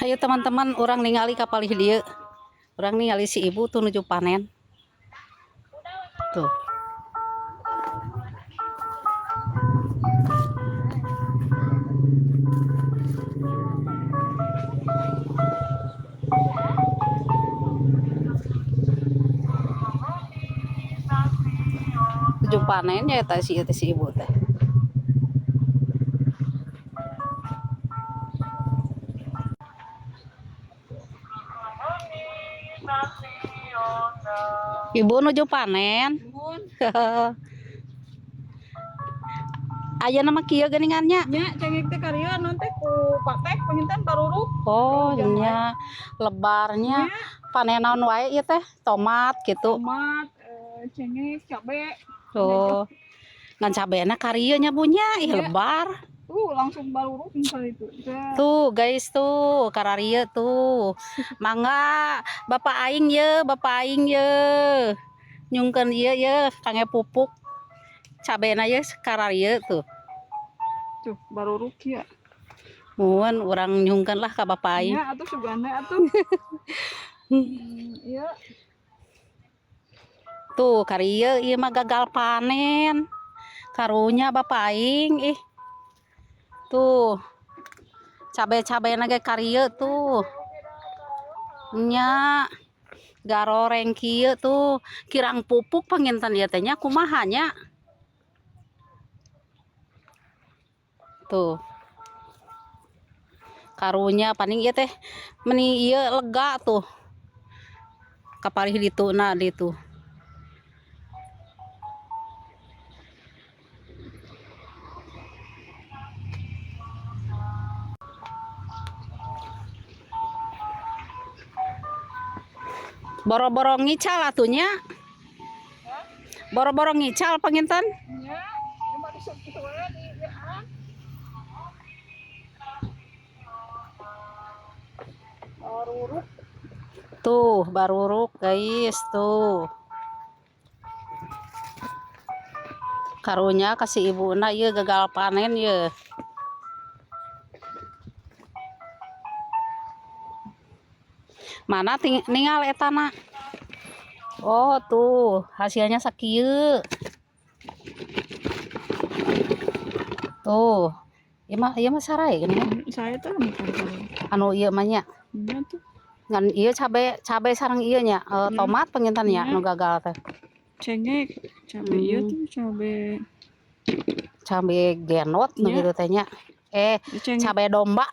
Ayo teman-teman, urang ningali ka palih dieu. Urang ningali si ibu tuh nuju panen. Tuh. Nuju panen nya eta si ieu teh, si ibu teh. Ibu nuju panen. Nuhun. Ayeuna mah kieu geuningan nya. Nya, cengek teh karieu naon teh ku patek panginten baruruk. Oh, Hujan wae. Nya lebarnya. Panen naon wae ieu teh? Tomat gitu. Tomat, cengek, cabe. Tuh. Ngan cabena karieu nya, Bu, nya, ih. Nya. Lebar. Tuh langsung baruruk misalnya itu. Teh. Tuh guys, tuh kararieu tuh. Mangga Bapak aing ye, Bapak aing ye. Nyungkeun ieu ye kangge pupuk. Cabena ye kararieu tuh. Tuh baruruk ya. Mun urang nyungkeun lah ka Bapak aing. Nya atuh, sugana atuh. Iya. Tuh karieu ieu mah gagal panen. Karunya Bapak aing ih. Tuh. Cabe-cabena ge karieu tuh. Nya. Garoreng kieu tuh. Kirang pupuk panginten ieu teh nya, kumaha nya? Tuh. Karunya paling ieu teh meni ieu lega tuh. Kapalih dituna ditu. Boro-boro ngical atuh nya. Boro-boro ngical panginten. Nya, emang disuk kitu wae di ieu. Baruruk. Tuh, baruruk guys, tuh. Karunya ka si ibuna ieu gagal panen ye. Mana ting ningal etana? Oh, tuh, hasilnya sakieu. Tuh. Ieu mah sarai geuning. Saya tuh anu Anu ieu mah nya. Nya tuh. Ngan ieu cabe cabe sareng ieu nya, tomat panginten nya Nya. Nu gagal teh. Cengek, cabe ieu tuh cabe. Cabe genot nu Nya. Kitu teh nya. Eh, Cengek. Cabe domba.